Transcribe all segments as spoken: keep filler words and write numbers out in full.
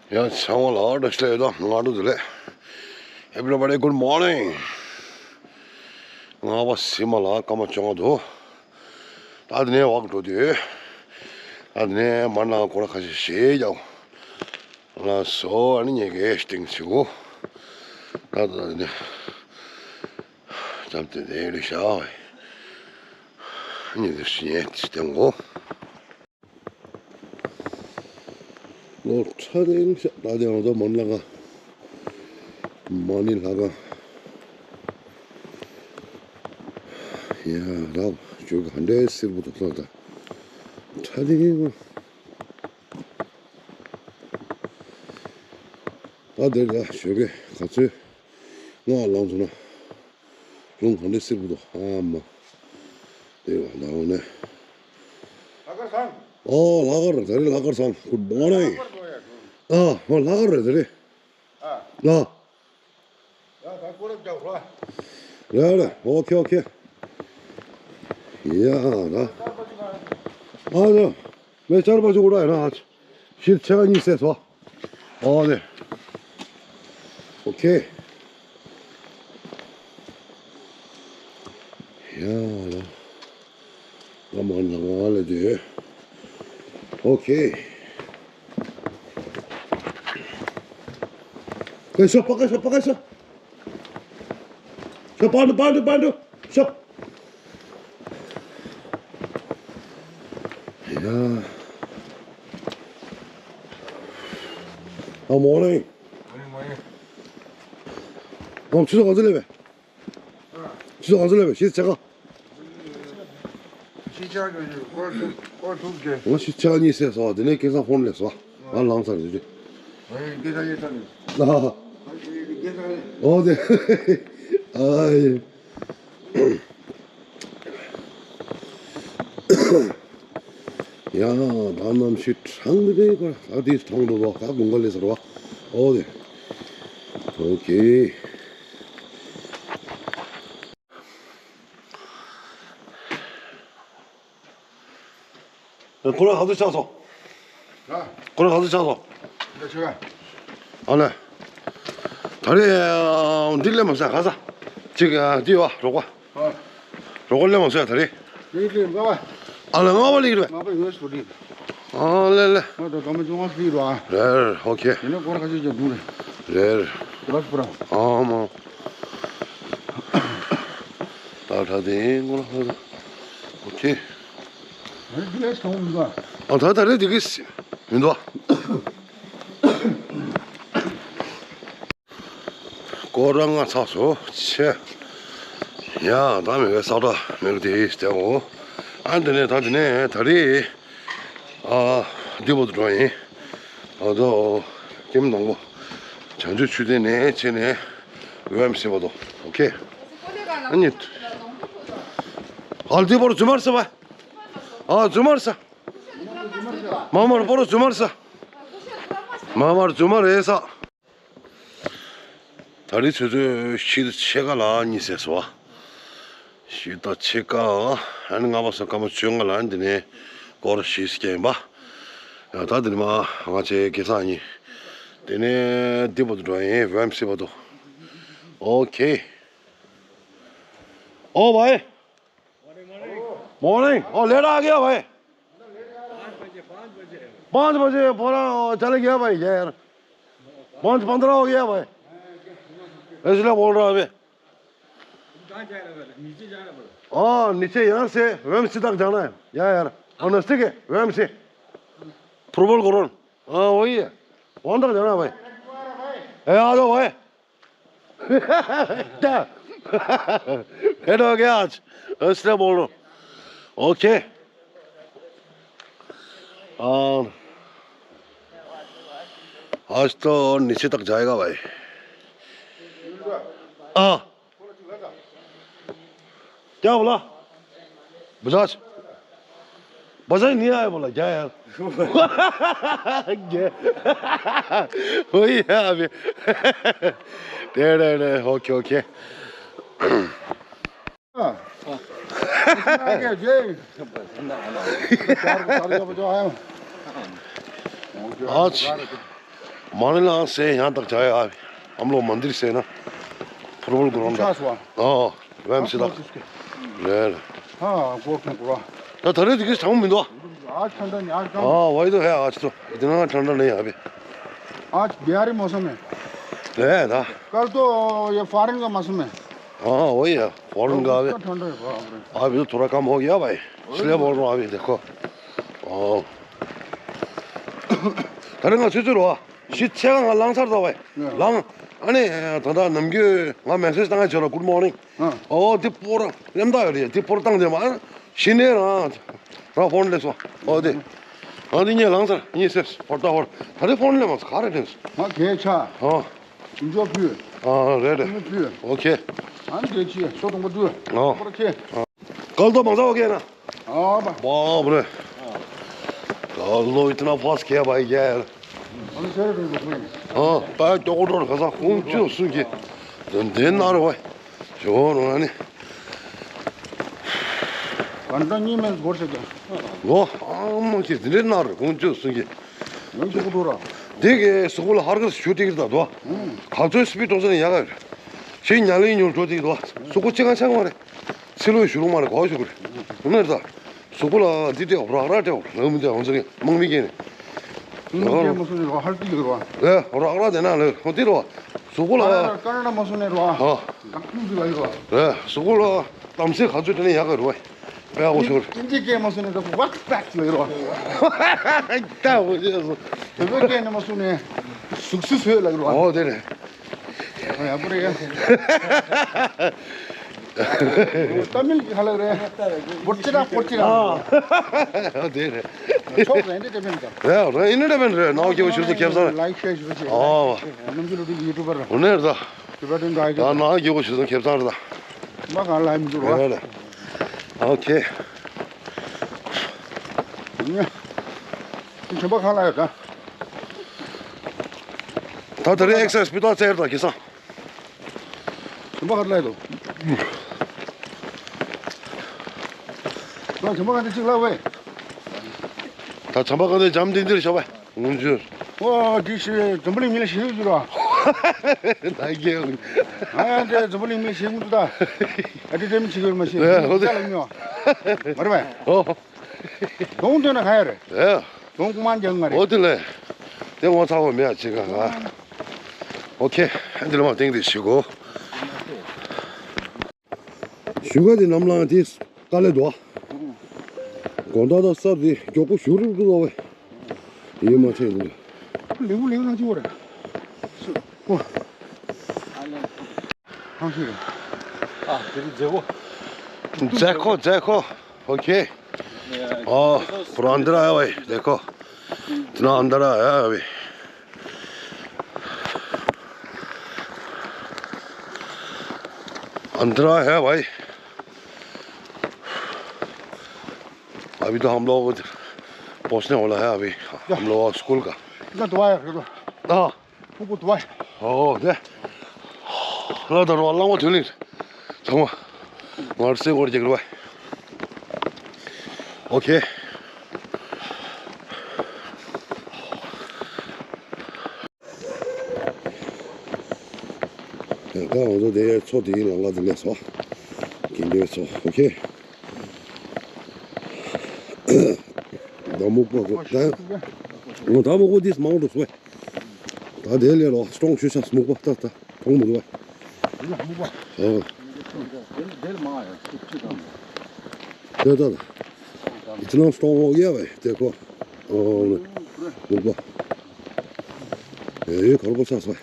ཡང་ཚང་མ་ལ་བཀྲ་ཤིས་བདེ་ལེགས། སྔ་དྲོ་བདེ་ལེགས། Everybody, good morning. སྔ་པ་སི་མ་ལ་སྐར་མ་བཅོ་ལྔ་འདུག་ད་དེ་ནས་ཝག་འགྲོ་དུས། ད་དེ་ནས་མར་ནང་སྐོར་ཁ་ཤས་བཞེས་ཀྱང་། ལགས་སོ། ཨ་ནི་ངེད་ཀྱི་སྟེང་ཚིག་གུ། ད་ད་དེ་ནས་འཇམ་ཐིང་ཐིང་རེད་ཤག་ངེད་ཀྱི་སི་ཉེ་སྟེང་གུ། ལོ་ཁྲ་རིང་ཤག་ད་དེ་ང་ཚོ་མ་ཎི་ལྷ་ཁང་། མ་ཎི་ལྷ་ཁང་། ཡ་རབ་ཇོ་ག་འདྲའི་སེར་པོ་འདུག་ད་ད་ཁྲ་རིང་། ད་དེ་ལ་ཇོ་ག་ག་ཚོད་སྔགས་ལངས་སོང་ན། རླུང་ག་འདྲའི་སེར་པོ་འདུག་ཨ་མ། དེ་བ་ལ་འོ་ནས། ལྷག་དཀར་ཚང་། ཨོ་ལྷག་དཀར། ད་རེས་ལྷག་དཀར་ཚང་། Good morning། ལྷག་དཀར་འགྲོ་ཡ་འགྲོ། ཨ་ཧོ་ལྷག་དཀར་རེད་ད་རེས། ཨ། ལ། ཡ་ད་སྐོར་ར་རྒྱག་རོགས། རེད་རེད། ཨོ་ཁེ་ཨོ་ཁེ། ཡ་ད། ཨ་ཡ། མེ་ཆར་པ་ཅིག་འུར་ར་ཡ་ན་ཨ། ཤིར་ཆ་ག་གཉིས་སེ་སོ། ཨོ་ནེ། ཨོ་ཁེ། ཡ་ལ། ང་མ་ན་ང་ལ་དེ། ཨོ་ཁེ། ཀེ་ཤོ་པ་ཀེ་ཤོ་པ་ཀེ་ཤོ། ཤོ་པ་འདུ་པ་འདུ་པ་འདུ། ཤོ། ཡ། ཨ་མོ་ནི། ཨ་ཕྱི་ཚོ་ག་ཚོད་ལས་པས། ཕྱི་ཚོ་ག་ཚོད་ལས་པས། ཤི་ཆ་ག་ཤི་ཆ་ག་ཡོད། སྐོར་ཐུག་སྐོར་ཐུག་གེ། ང་ཤི་ཆ་ག་གཉིས་སེ་སོ། དེ་ནས་སྐལ་བཟང་ཕོན་ལས་སོ། ང་ལངས་ཚར་རེད། ཨེ་སྐལ་བཟང་ཡོད་ཚར་རེད། ཨ། སྐལ་བཟང་ཡོད། ཨོ་དེ། ཨ་ཡེ། ཡང་ད་གནམ་གཤིས་གྲང་གི་རེད་ག་ད་དེ་གྲང་འགྲོ་བ་ད་དགུན་ཁ་ལས་སོ་བ། ཨོ་དེ། ཨོ་ཁེ། ཁོ་རང་ག་ཚོད་ཆགས་སོང་། ཧ། ཁོ་རང་ག་ཚོད་ཆགས་སོང་། འདི་ཆེ་བ། ཨ་ལེ། ད་རེས་འདི་ལས་མ་ཟ་ག་ཟ། ཅིག་འདི་བ་རོགས་པ། ཨ། རོགས་པ་ལས་མ་ཟ་ད་རེས། འདི་ལས་མ་བ། ཨ་ལེ་ལྔ་བ་ལས་རེད། ལྔ་བ་ཡོད་སུ་རེད། ཨ་ལེ་ལེ། ང་ད་ག་མ་ཅུང་བ་ལས་རེད། རེད་ཨོ་ཁེ། དེ་ནས་སྐོར་ཁ་ཤས་ཀྱང་འདུག་རེད། རེད། དེ་བ་སུ་པ་ར། ཨ་མ། ད་ད་དེ་ངོ་ལ་ཧ་ད། ཨོ་ཁེ། ཨ་ད་ད་རེད་དེ་གིས་མི་འདུག་སྐོར་ར་ལྔ་ཚར་སོང་ཆེ། ཡ་ད་མི་གའི་ས་བཀྲ་མི་ག་དེ་བལྟས་འོ། ཨ་འདི་ནས་ད་འདི་ནས་ད་རེས། ཨ། འདི་བར་དུ་འགྲོ་ཡིན། ཨ་དོ། ཀེམ་དང་པོ། བྱང་ཆུབ་ཆོས་སྡིངས་ནས་ཕྱིན་ནས། ཝེམ་སི་བར་དུ། ཨོ་ཁེ། ཨ་ནི། ཨ་འདི་བར་རྫུན་མར་ས་བ། ཨ་རྫུན་མར་ས། མ་མར་བར་རྫུན་མར་ས། མ་མར་རྫུན་མ་རེད་ས། ད་རེས་ཆུ་ཚོད་བཞི་དང་ཕྱེད་ཀ་ལ་གཉིད་སད་སོང་བ། བཞི་དང་ཕྱེད་ཀ། ཨ་ནི་ལྔ་པ་སོ་སྐར་མ་བཅོ་ལྔ་ལ་འདི་ནས་སྐོར་བཞི་སྐྱེལ་ཡིན་པ། ཡང་ད་འདི་ནས་མ་ང་ཚོའི་སྐལ་བཟང་གཉིས། དེ་ནས་འདི་བར་དུ་འགྲོ་ཡིན་ཝེམ་སི་བར་དུ། ཨོ་ཁེ། ཨོ་བའི། मॉर्निंग। ओ, लेट आ गया भाई। पाँच बजे, पाँच बजे बोला, चले गया भाई यार। पाँच पन्द्रह हो गया भाई, इसलिए बोल रहा अभी। कहाँ जाना है? नीचे जाना पड़ा। हाँ, नीचे यहाँ से वेम्सी तक जाना है। या यार, और नजदीक है वेम्सी। Football ground. हाँ, वही है। वहाँ तक जाना है भाई। ए, आ जाओ भाई। क्या? भेंट हो गया आज, इसलिए बोल रहा हूँ। ओके। हाँ। आज तो नीचे तक जाएगा भाई। हाँ। क्या बोला? बजाज। बजाज नहीं आया बोला क्या यार? क्या? वही है अभी। टेढ़ है, ओके, ओके। हाँ। इसमें आ गया, जय। चार को चार का बजाओ, आया हूँ। आज माने ला से यहाँ तक जाए आप, हम लोग मंदिर से ना फुटबॉल ग्राउंड। अच्छा, सुआ। हाँ, वैम सीधा। हाँ, इसके। ले ले। हाँ, गोर तुम पूरा। तो थरे दिखे छाऊं मिंदो। आज ठंडा नहीं, आज कम। हाँ, वही तो है, आज तो इतना ठंडा नहीं है अभी। आज बिहारी मौसम है। है ना? कल तो ये फॉरेन का मौसम है। हाँ, वही है, फॉरेन का अभी। इतना ठंडा है, बाप रे। अभी तो थोड़ा कम हो गया भाई, इसलिए बोल रहा हूँ अभी, देखो। हाँ। थरे ना, चुचुर हुआ। ཤི་ཆེ་ག་ང་ལང་ཚར་ད་བས། ཡ། ལང་། ཨ་ནི་ད་ལྟ་ནམ་རྒྱུན་ང་མེ་སེ་ཇི་བཏང་ཡ་བྱོས་ར། Good morning། ཨ། ཨོ་དེ་པོར་ལེམ་ད་ཡོད་རེད། དེ་པོར་བཏང་དེ་མ་ཤི་ནས་རང་རང་ཕོན་སླེབས་སོང་། ཨོ་དེ། ཨ་དེ་ངས་ལང་ཚར་ངས་སེ་ཕོར་ད་ཕོར་ད་དེ་ཕོན་སླེབས་མ་སོང་ག་རེ་དྲན་སོང་། ང་གས་ཆ། ཨ། འཇོག་ཕུལ། ཨ་རེད་རེད། ཕུལ། ཨོ་ཁེ། ཨ་ནི་དེ་ཅི་སོ་དང་པོ་དུ། ཨ། པོར་ཁེ། कल तो मजा हो गया ना? हाँ भाई। बाप रे। कल तो इतना फास्ट किया भाई यार। हम सर भी रुक गए। हाँ, पैर टोक टोक खसा खून चो सुन के। दिन दिन ना रे भाई। जो रोना ने। घंटा नहीं मैं घोर से क्या? वो, हम के दिन ना रे खून चो सुन के। मैं तो डरा। देखे, स्कूल हर घर छुट्टी करता तो। हम्म। खाचो स्पीड हो से नहीं आगा। ཤེས་ཉ་ལེ་ཉུང་འགྲོ་དེ་དོ། སུ་གོ་ཅི་གང་ཆང་མ་རེད། ཚི་ལོ་ཞུ་རུང་མ་རེད། གོ་ཞུ་གུ་རེད། ནར་ད། སུ་གོ་ལ་འདི་དེ་རག་ར་དེ་ལ་མི་དེ་ཧོན་ཟེར་མང་མི་གེ་ནི། ནུ་གེ་མ་སུ་ནི་རོ་ཧར་ཏི་གི་རོ། ཨེ་རག་ར་དེ་ན་ལེ་ཧོན་ཏི་རོ། སུ་གོ་ལ། ཀ་ན་ན་མ་སུ་ནི་རོ། ཧ། གང་ཀུན་གི་ལ་ཡོ། ཨེ་སུ་གོ་ལ་དམ་སེ་ཁ་ཚུ་དེ་ནི་ཡག་གི་རོ། པའོ་ཤོར། ཨིན་ཇི་སྐད་མ་སུ་ནས་ད་what the fuck ལ་རོ། ད་འོ་ཞེས་སོ། བོད་སྐད་ནས་མ་སུ་ནས་ཟུག་སུ་སོས་ལ་རོ། ཨོ་དེ་རེད། ཡ་པོ་རེད། ཏ་མིལ་གྱི་ཧ་ལ་རེད། པོར་ཅི་ར་པོར་ཅི་ར། ཨོ་དེ་རེད། ཆོག་རེད་འདི་དེ་མིན་ད། རེད་རེད། ཨིན་ནི་དེ་མིན་རེད། ནང་སྐྱེ་བོ་ཞུ་ཚོ་ཁེབས་སང་། ལའིག་ཤེར་ཞུ་ཚོ་བྱེད། ཨོ། རྣམ་འགྱུར་ལོ་དེ་ཡུ་ཊུབ་པར། འོ་ནས་རེད་ད། ད་ནང་སྐྱེ་བོ་ཞུ་ཚོ་ཁེབས་སང་རེད་ད། མ་གང་ལ་མི་འགྱུར་བ། རེད་རེད། ཨོ་ཁེ། ཉ། ཁྱིམ་པ་གང་ལ་ཡོད་ད། ད་ད་རེས་ཨེག་སར་སའིཛ་སྤུས་དག་བཙལ་ད་ཁེ་སང་། ཁྱིམ་པ་གང་ལ་ཡོད་དོ། ད་ཁྱིམ་པ་གང་དེ་གཅིག་ལ་བས། ད་ཁྱིམ་པ་གང་དེ་འཇམ་ཏིང་ཏིང་ཤོག་བས། ངུ་འཇུ། ཨོ་དེ་ཤི་འཛམ་བུ་གླིང་མི་ལ་ཤི་ཡོད་ར། ད་གེ། ཨ་ཡ་དེ་འཛམ་བུ་གླིང་མི་ཤི་ངུ་ད། ཨ་དེ་དེ་མི་ཤི་གི་མ་ཤི། ཨོ་དེ་ལ་ཉོ། མ་རེད་བས། ཨོ། གདོང་སྟོན་ན་ག་ཡ་རེད། ཨེ། གདོང་ཀུ་མང་རྒྱག་ང་རེད། ཨོ་དེ་ལས། དེ་ངོ་ཚ་བོ་མེད་ཅི་ག་ང་། ཨོ་ཁེ། འདི་ལ་མ་ཏིང་དེ་ཞིག་གོ། ཞུ་ག་དེ་ནམ་ལངས་དེ་དཀའ་ལས་འདུག་ཨ། དགོང་དག་དང་གསར་དེ་མགྱོགས་པོ་ཞུ་རུ་རུ་ལོ་བས། ཡིན་མ་ཆེ་འདུག་ལེའུ་ལེའུ་ནང་ཅི་བོ་རེད། ཨོ། ཐང་ཤུ་རེད། ཨ་དེ་རིང་མཛད་སྒོ། མཛད་སྒོ་མཛད་སྒོ། ཨོ་ཁེ། ཨོ། पूरा अंधेरा है भाई, देखो। इतना अंधेरा है अभी। अंधेरा है भाई। अभी तो हम लोग पहुंचने वाला है अभी। हम लोग स्कूल का। इतना दुआ है फिर। हाँ। ཕུག་པོ་དུ་བ། ཨོ་དེ། ལ་དར་བ་གླང་བ་ཐོན་ལིང་། ཚང་མ། ངར་སེ་སྐོར་རྒྱག་རུ་བ། ཨོ་ཁེ། ད་ང་ཚོ་དེ་མཚོ་དེའི་ལམ་ཁ་དེ་སླེབས་སོང་། དགེ་འདུན་མཚོ། ཨོ་ཁེ། ད་སྨུག་པ་གོ་ད། ངོ་ད་སྨུག་པ་འདིས་མང་དུ་སོང་། ད་དེ་ལས་རོ་སྟོང་ཆུ་ཤ་སྨུག་པ་ད་ད་མཐོང་མི་འདུག་བ། ཨོ། དེ་ལ་མང་ཡ་ཅིག་ཅིག་དང་། དེ་ད་ད། ཨི་ཚི་ནང་སྟོང་ཡ་བས་དེ་གོ། ཨོ་སྨུག་པ། ཨེ་ཡོད་གར་པོ་ཆགས་སོང་།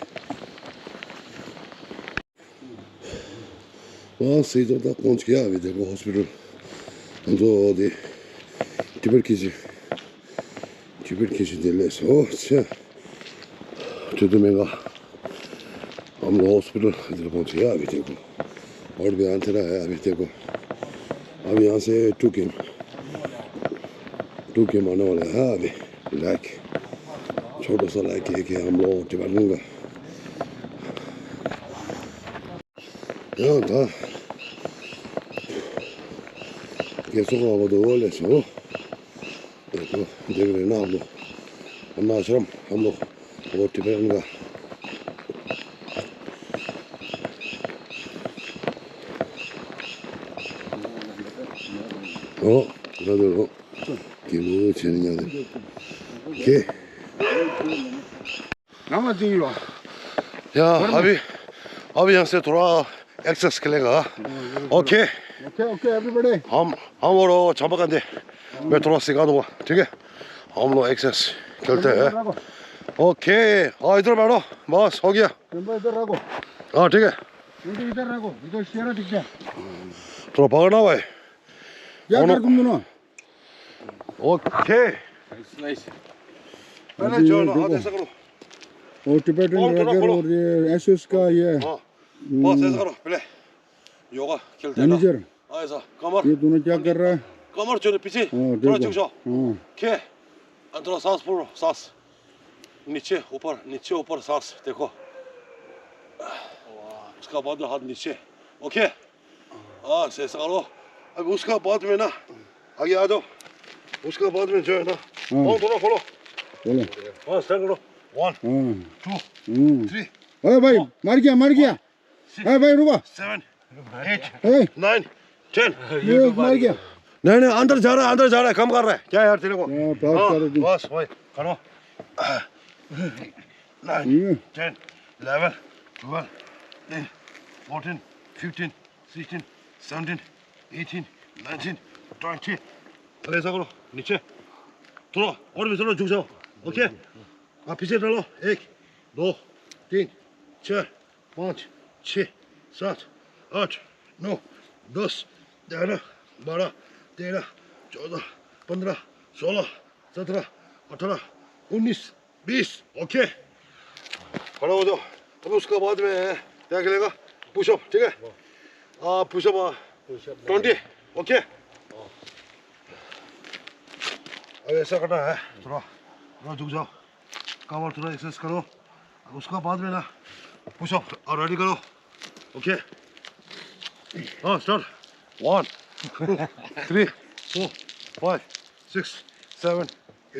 ཨ་སེ་ཏོ་ད་ཁོང་ཅིག་ཡ་བི་དེ་གོ་ཧོ་སི་པི་ཊལ། ང་ཚོ་དེ་ཊི་བེཊ་ཁི་ཆི། ཊི་བེཊ་ཁི་ཆི་དེ་ལས་སོ་ཆ། ཐུ་ཐུ་མེ་ག་ཨམ་ལོ་ཧོ་སི་པི་ཊལ་དེ་ལ་ཁོང་ཅིག་ཡ་བི་དེ་གོ། और भी अंधेरा है अभी देखो। अब यहाँ से टू किम टू किम आने वाला है अभी। लेक छोटा सा लेक है कि हम लोग टिबेटन का। ཡང་ད། རྒྱལ་ཚོགས་ཁང་བར་དུ་འོ་ལས་སོང་། ཡང་ད་འདིར་རེ་ན་ལོ། ཨ་མ་ཤམ་ཨ་ལོ། ཨོ་ཊི་པེ་ཨན་ག་ཨོ་ར་དོ་རོ་ཀི་མོ་ཆེ་ནི་ཉ་ནི་ཀེ། ནང་ལ་ཅིག་ཡོད། ཡ་ཨ་བི་ཨ་བི་ཡང་སེ་ཐོ་ར་ཨེག་སེས་ཁེ་ལེ་ག་ཨོ་ཁེ། Okay, okay, everybody. हम हम और चंपा कंदे मैं थोड़ा सिखा दूंगा, ठीक है? हम लोग एक्सेस खेलते हैं। ओके, हाँ, इधर बैठो, बस हो गया। तुम इधर रखो। हाँ, ठीक है। तुम इधर रखो, इधर शेरा दिखता है। थोड़ा पकड़ना भाई। क्या कर तुम दोनों? ओके। Nice, nice. पहले जो ना, हाथ ऐसा करो। और टिबेटन रैगर और ये एसएस का ये। हाँ। बस ऐसा करो पहले। योगा खेलते हैं ना। मैनेजर, हाँ, ऐसा, कमर। ये दोनों क्या कर रहा है? कमर जो है पीछे, हाँ, थोड़ा देखो। झुक जाओ। हाँ। ओके। अंदर सांस पूरो, सांस। नीचे, ऊपर, नीचे, ऊपर सांस, देखो। उसका बाद में हाथ नीचे। ओके। हाँ, ऐसा करो। अब उसका बाद में ना, आगे आ जाओ। उसका बाद में जो है ना, हाँ। पाँव थोड़ा खोलो। खोलो। हाँ, स्टैंड करो। वन, हाँ। टू, हम्म। थ्री। ओए भाई, मर गया, मर गया। ए भाई, रुको। सेवन, एट, ए। Nine, ten. ये मार गया। नहीं, नहीं, अंदर जा रहा है, अंदर जा रहा है, कम कर रहा है। क्या यार तेरे को? हाँ, बात हाँ, कर रहे थे। बस, भाई, करो। नाइन, हम्म। Ten, eleven, twelve, thirteen, fourteen, fifteen, sixteen, seventeen, eighteen, nineteen, twenty. अरे, ऐसा करो, नीचे। थोड़ा, और भी थोड़ा झुक जाओ। ओके? हाँ, पीछे डालो। एक, दो, तीन, चार, पाँच, छः, सात, आठ, नौ, दस, ग्यारह, बारह, तेरह, चौदह, पन्द्रह, सोलह, सत्रह, अठारह, उन्नीस, बीस। ओके, खड़ा हो जाओ। अब उसके बाद में क्या खेलेगा? पुशअप, ठीक है? हाँ, पुशअप, हाँ। Pushup twenty. ओके। अब ऐसा करना है, थोड़ा, थोड़ा झुक जाओ, कमर थोड़ा एक्सरसाइज करो। उसका बाद में ना पुशअप और रेडी करो। ओके, हाँ, start. One, two, three, four, five, six, seven,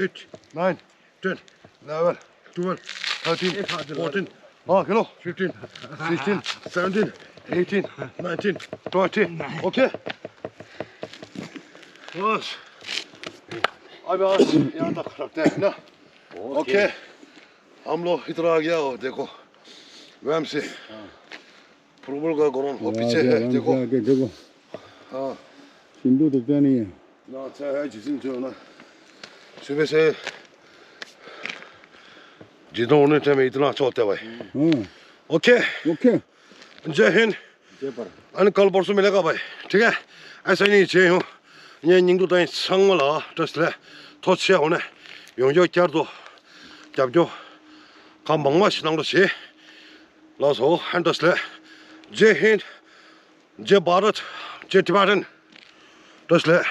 eight, nine, ten, eleven, twelve, thirteen, fourteen, हाँ, खेलो, fifteen, sixteen, seventeen, eighteen, nineteen, twenty. Okay, बस। अब यहाँ तक रखते हैं ना। ओके। हम लोग इधर आ गया हो, देखो। वैम से। फुटबॉल का ग्राउंड वो पीछे है, देखो। आगे देखो। हाँ। सिंधु दिखता नहीं है। ना, अच्छा है, जिसिन जो है ना। सुबह से जितना होने टाइम में इतना अच्छा होता है भाई। हाँ। ओके। ओके। जय हिंद। जय भारत। अनि कल परसों मिलेगा भाई, ठीक है? ऐसा ही नहीं चाहिए हूँ। ये निंदु ताई संग वाला, ट्रस्ट ले। थोचिया होने। ཡོང་རྒྱུ་བསྐྱར་དུ་རྒྱབ་སྐྱོར་གང་མང་མང་ཞིག་གནང་རོགས་བྱེད། ལགས་སོ། ཧན་ཏོ་སི་ལེ། ཇེ་ཧིན། ཇེ་བྷ་རད། ཇེ་ཏི་བྷ་ཊན། ཏོ་སི་ལེ།